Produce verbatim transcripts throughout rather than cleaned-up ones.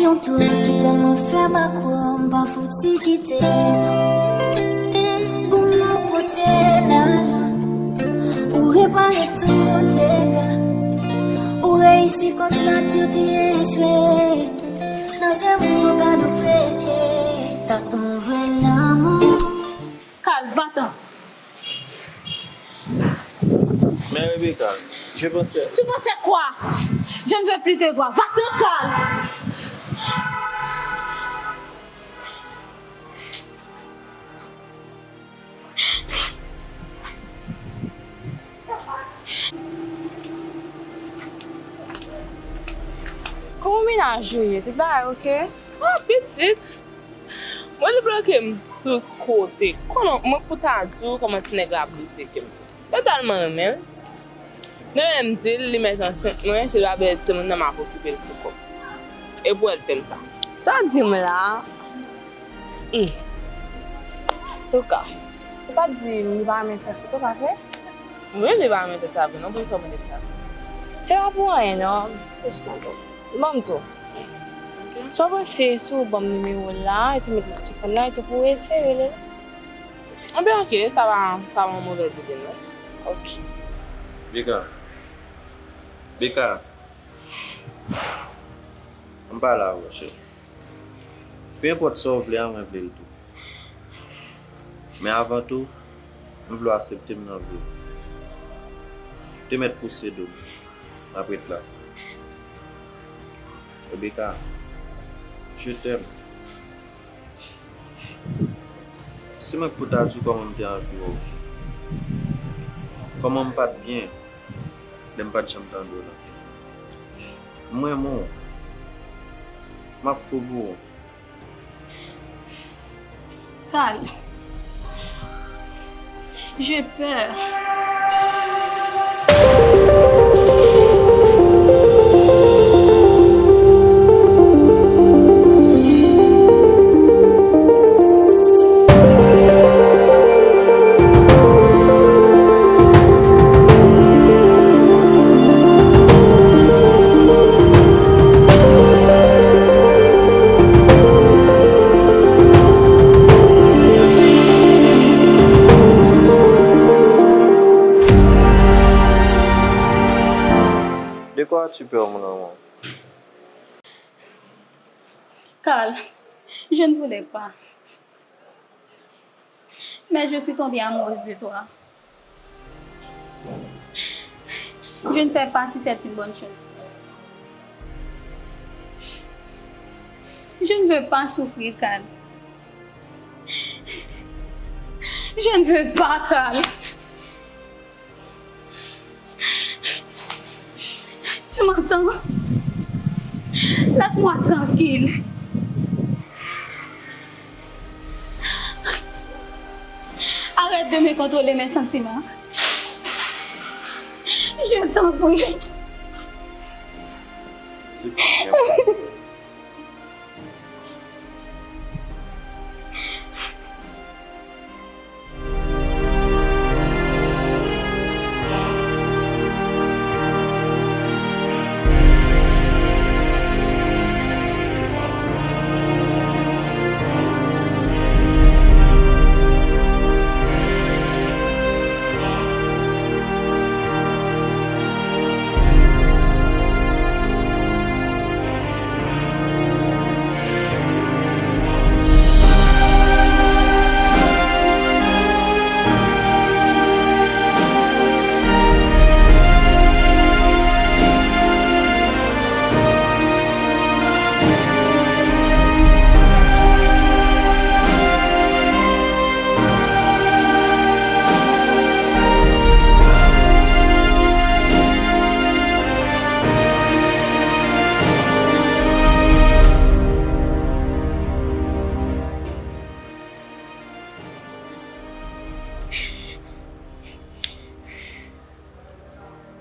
Yon tou ki tèlman fè m akwè, m pa fouti kite, non. Pou mwen pote lajan, ou repare tout dega, ou reyisi kont nati te echwe. Nan je m ou se yon kado presye, sa se yon vrè lanmou. Kal, va-t'en. Mais Rebecca, je pensais. Tu pensais quoi? Je ne veux plus te voir. Va-t'en, Kal. Kòman mennaj ou ye? Tout bagay oke? Ah, pitit. Mwen, li bloke m tout kote. Kòman, mwen pou ta di w kòman ti nèg la brize kè m. Yo tèlman renmen l. Nan lè m di l, li mèt ansent mwen, se pa bèl timoun nan m ap okipe l pou kò m. E pou wè l fè m sa. Sa w di m la? Hmm. Antouka, ou pa t di m li pa renmen fè foto, pa vre? Wi, li pa renmen fè sa vre, non, poukisa w mande m sa? Se pa pou anyen, non. Jis mande w. Ban m di w. Ok. Sa w panse si w ban m nimewo l la, epi w mete l sou telefòn nan, epi pou w eseye rele l? Anben, ok, sa pa, pa yon movèz ide, non. Ok. Beka. Beka. Ann pale avè w, cheri. Pe enpòt sa w vle a, mwen vle l tou. Men avan tou, m vle w aksepte m nan vi w. Te mèt pouse do m, m ap ret la. Rebecca, je t'aime. Se mwen k pou ta di w kòman m te anvi wè w. Kòman m pa t byen lè m pa t janm tande w lan. M renmen w. M ap fou pou ou. Kal, j'ai peur. De quoi as-tu peur, mon amour? Carl, je ne voulais pas. Mais je suis tombée amoureuse de toi. Je ne sais pas si c'est une bonne chose. Je ne veux pas souffrir, Carl. Je ne veux pas, Carl. Tu m'entends? Laisse-moi tranquille. Arrête de me contrôler mes sentiments. Je t'en prie.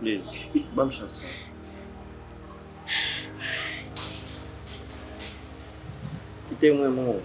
Please, ban m chans sa. Kite m renmen w.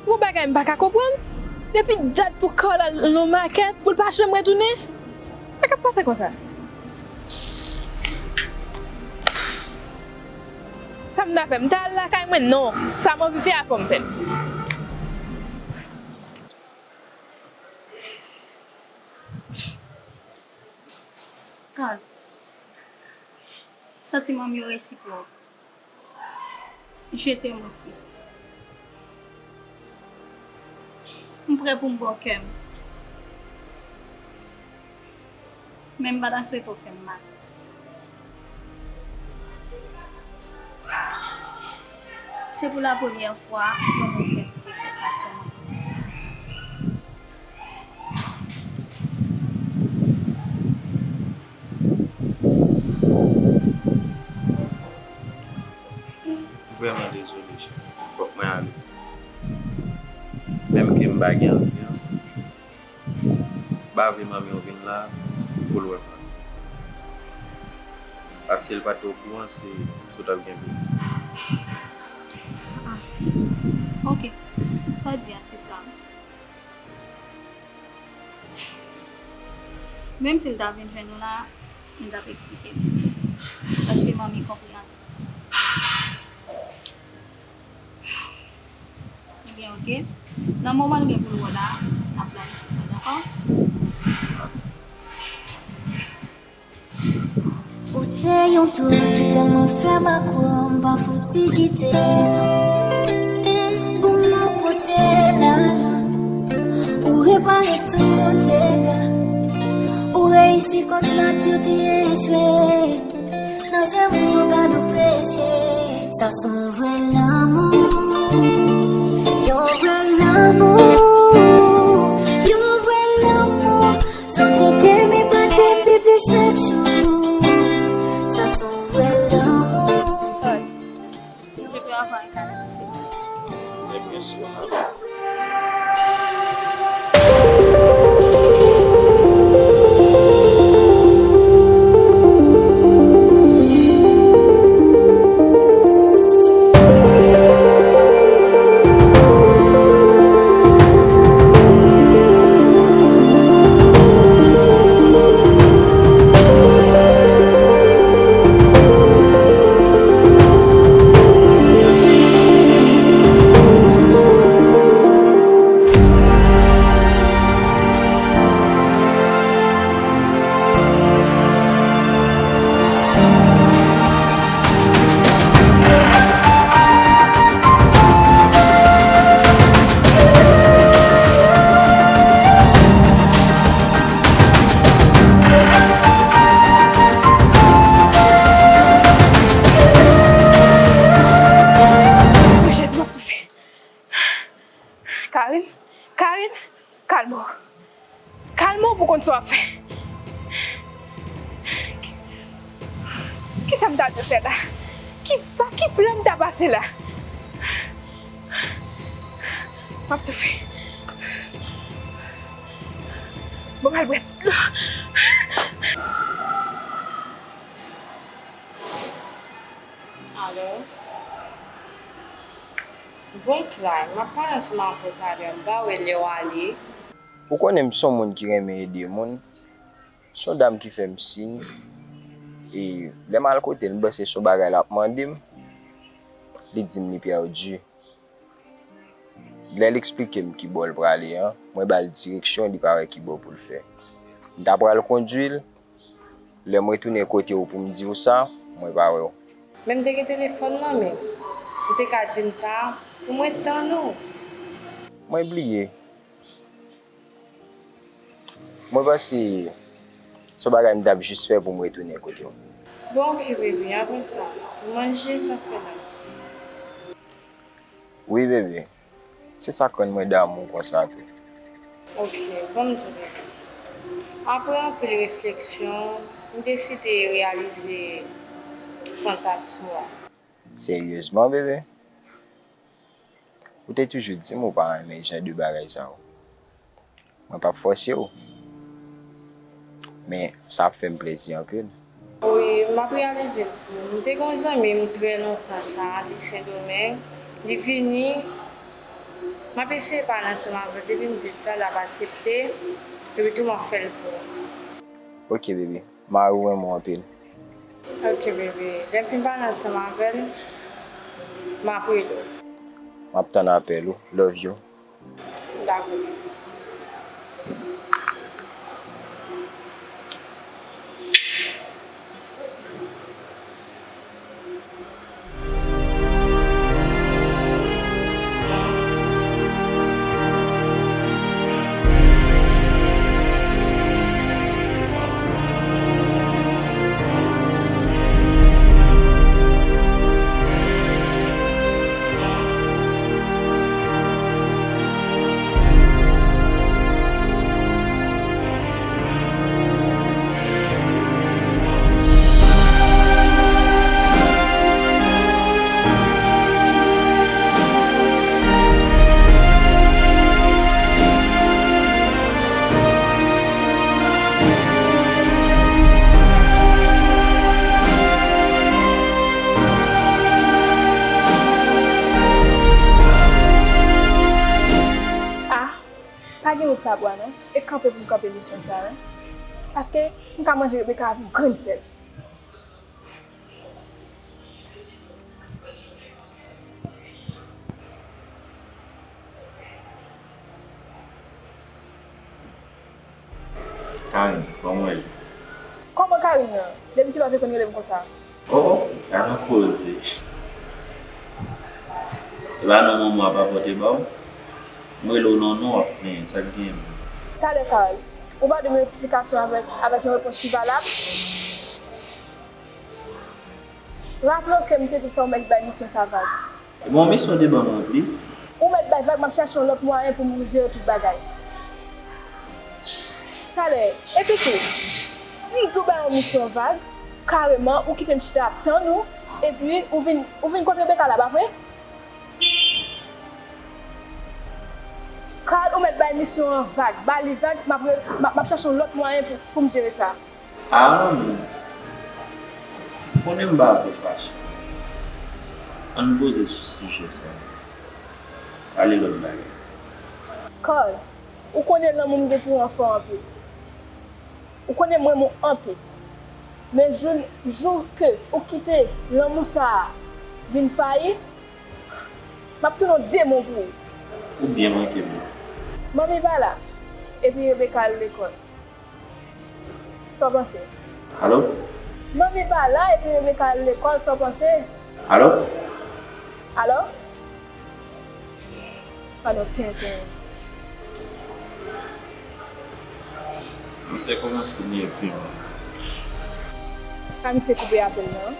Gon bagay m pa ka konprann. Depi dat pou Carl al nan makèt, pou l pa janm retounen? Sa k ap pase konsa? Sa m ta fè? M ta al lakay mwen? Non. Sa m anvi fè a, fò m fè l. Carl, santiman m yo resipwòk. Je t'aime aussi. M prè pou m ba w kè m. Men m pa ta swete w fè m mal. Se pou la premyè fwa yon moun fè, te fè sa sou mwen. M vrèman dezole, cheri. Fòk mwen ale. Menm ke m pa gen anvi an, m pa vle manmi w vin la pou l wè m la. Paske l pa t okouran si, si w t ap gen plezi. Ah, ok. Sa w di a, se sa. Menm si l ta vin jwenn ou la, m t ap eksplike l. Paske manmi konpreyansib. Ebyen, ok. Nan moman l gen pou l wè w la, n ap planifye sa, dakò? Ou se yon tou ki tèlman fè m akwè, m pa fouti kite, non. Pou mwen pote lajan, ou repare tout dega, ou reyisi kont nati te echwe. Nan je m ou se yon kado presye. Sa se yon vrè lanmou. Yon vrè lanmou. Yon vrè lanmou. Jan w trete m e pa te bebe chak jou. Sa se yon vrè lanmou. Je peux avoir un câlin, s'il te plaît? Mais bien sûr, madame. Jezi, m ap toufe. Karine, Karine, kalme w. Kalme w pou w konn sa w ap fè. Kisa m ta dwe fè la? Ki, pa ki plan m ta pase la? M ap toufe. Bon, m al bwè ti dlo. Alo? Bon, Clyde, m ap pale ansanm avè w talè, m pa wè lè w ale. Ou konnen m se yon moun ki renmen ede moun. Se yon dam ki fè m siy. E lè m al kote l, m panse se yon bagay l ap mande m. Li di m li pèdi. Lè l eksplike m ki bò l prale an, mwen ba l direksyon, li pa wè ki bò pou l fè. M ta pral kondui l. Lè m retounen kote w pou m di w sa, mwen pa wè w. Men m te gen telefòn nan men m. Ou te ka di m sa pou mwen tann ou. Mwen bliye. Mwen panse se yon bagay m t ap jis fè pou m retounen kote w. Bon, ok, baby, apre sa, ou manje, sa w fè la? Wi, bebe. Se sa k rann mwen damou konsa tou. Ok, ban m di w, bebe. Apre anpil refleksyon, m deside reyalize fantasm ou a. Seryezman, bebe? Ou te toujou di m ou pa renmen jan de bagay sa yo. Mwen p ap fòse w. Men, sa ap fè m plezi anpil. Wi, m ap reyalize l pou ou. M te gen yon zanmi m trè lontan sa, li Sendomeng. Li vini, M ap eseye pale ansanm avè l, depi m di l sa, l ap aksepte, epi tou m ap fè l pou ou. Ok, baby. Mari w renmen w anpil. Ok, baby. Lè m fin pale ansanm avè l, m ap rele w. M ap tann apèl ou. Love you. Dakò. Ah, pa gen wout pa bwa non, e kanpe pou m kanpe misyon sa wi. Paske m ka manje Rebecca avèk grenn sèl. Karine, kòman w ye? Kòman Karine nan? Depi kilè w te konn rele m konsa? Oh, gade yon koze. E pa non manman w ap apòte ba w? M rele w non non w ap plenyen, sa k genyen menm? Talè Carl, ou pa dwe yon eksplikasyon avèk, avèk yon repons ki valab? Raple w ke m te di w sa ou mèt bay misyon sa vag. Bon, misyon te ban m ranpli. Ou mèt bay vag, m ap chache yon lòt mwayen pou m jere tout bagay. Talè, epi tou, m di w bay yon misyon vag, kareman, ou kite m chita ap tann ou, epi ou vin, ou vin kot Rebecca la, pa vre? Carl, ou mèt bay misyon an vag, ba li vag, m ap re, m ap, m ap chache yon lòt mwayen pou, pou m jere sa. Ah, m konnen m pa vle fache. Ann poze sou sijè sa. Pale lòt bagay. Carl, ou konnen lanmou m gen pou ou an fò anpil. Ou konnen m renmen w anpil. Men jou, jou ke ou kite lanmou sa a vin fayi, m ap tounen yon demon pou ou. Ou byen manke m. Manmi pa la, epi Rebecca al lekòl. Sa w panse? Alo? Manmi pa la epi Rebecca al lekòl, sa w panse? Alo? Alo? Pa nan tenten. Misye kòmanse nève m. Pa misye koupe apèl nan.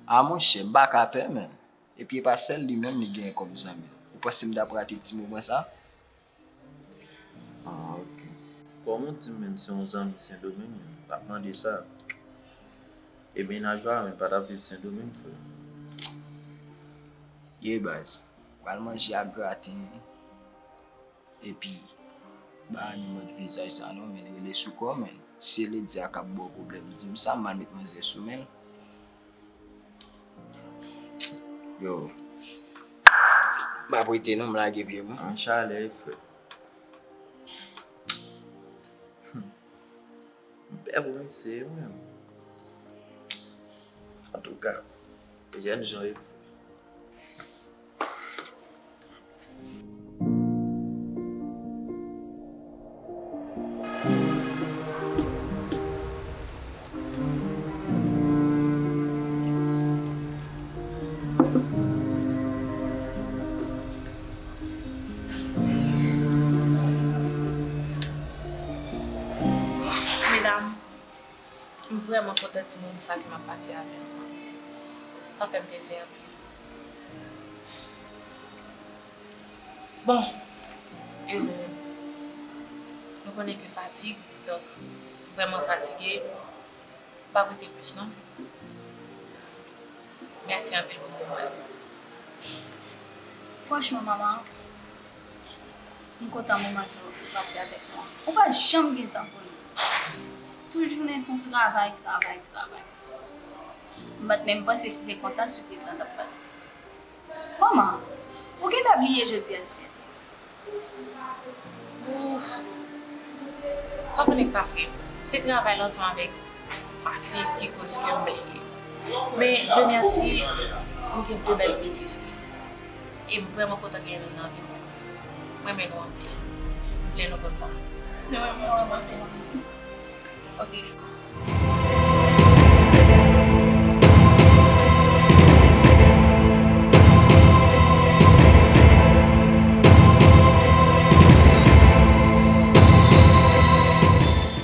A monchè, m pa ka pè menm. Epi e pa sèl li menm li genyen kòm zanmi. Ou panse m t ap rate ti moman sa? Ah, ok. Kòman w di m menm se yon zanmi Sendomeng menm? M ap mande sa. E mennaj ou a menm pa t ap viv Sendomeng, frè? Ye baz, pral manje ak graten, Epi, pa ni mòd vizaj sa non, men rele sou kò, men. Si se lady a k ap ba w pwoblèm, di m sa, m al met manzè sou men l. Yo, m ap rete non, m lage pye m. An chalè, frè. M pè pou misye, wi, menm. Antouka, jèn jan yo. Medam, m vrèman kontan ti moman sa ke m ap pase avè nou an. Sa fè m plezi anpil. Bon, e, nou konnen ke fatig, donk, m vrèman fatige. M p ap rete plis non. Mèsi anpil pou moman yo. Franchman, manman, m kontan moman sa ou pase avèk nou an. Ou pa janm gen tan pou li. Tout jounen se yon travay, travay, travay. M pa t menm panse si se konsa sipriz lan t ap pase. Manman, ou gentan bliye jodi a se fèt ou. Ouf. Sa w konnen k pase? Se travay la ansanm avèk fatig ki koz ke m bliye. Men, Dye mèsi, m gen de bèl pitit fi. E m vrèman kontan gen youn nan vi m, timoun. M renmen nou anpil. M vle nou konn sa. Nou renmen w tou, manman. Ok.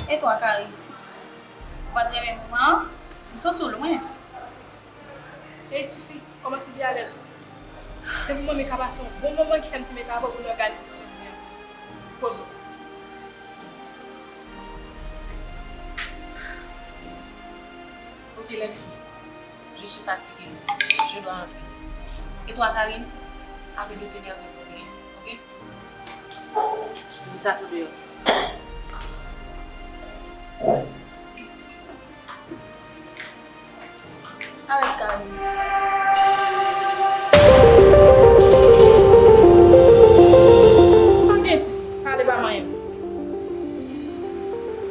E twa, Kari? Ou pa t renmen moman an? M santi w lwen. Ey, tifi, kòmanse byen alèz ou. Se pou manmi ka pase yon bon moman ki fè m te mete avè w pou n òganize sòti an. Poze w. Ok, les filles, je suis fatiguée. Je dois rentrer. Et toi, Karine, arrête de t'énerver pour rien, ok? Vous êtes dehors. Arèt, Kari. Sa w gen, tifi? Pale pa manyen m.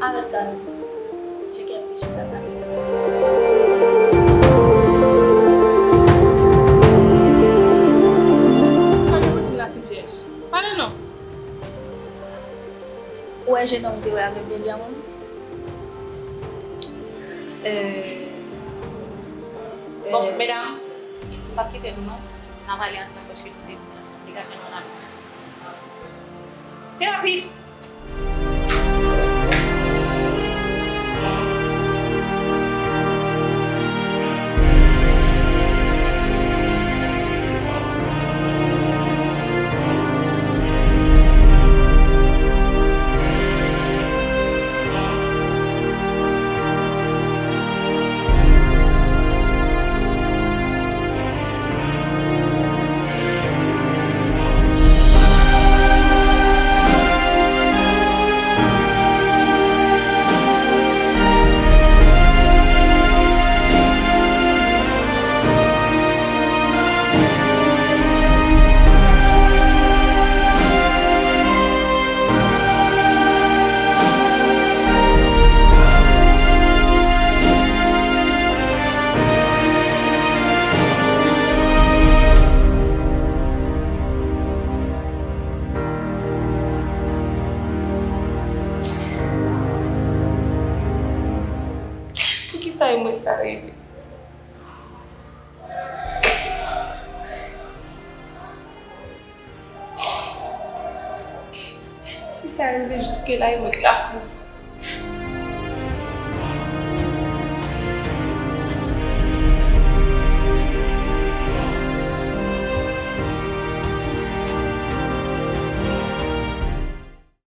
Arèt, Kari. J'ai quelque chose à parler. Sa w gen pou di m la, Sylvie? Pale non. Ou wè jennonm ou te wè avèk Delia, manmi? Euh, Bon, euh, medam, m p ap kite nou non. N a pale ansanm paske nou te vin ansanm. Degaje nou nan. Pi rapid! Poukisa e mwen sa rive? Si sa rive jiske la, e mwen k lakoz.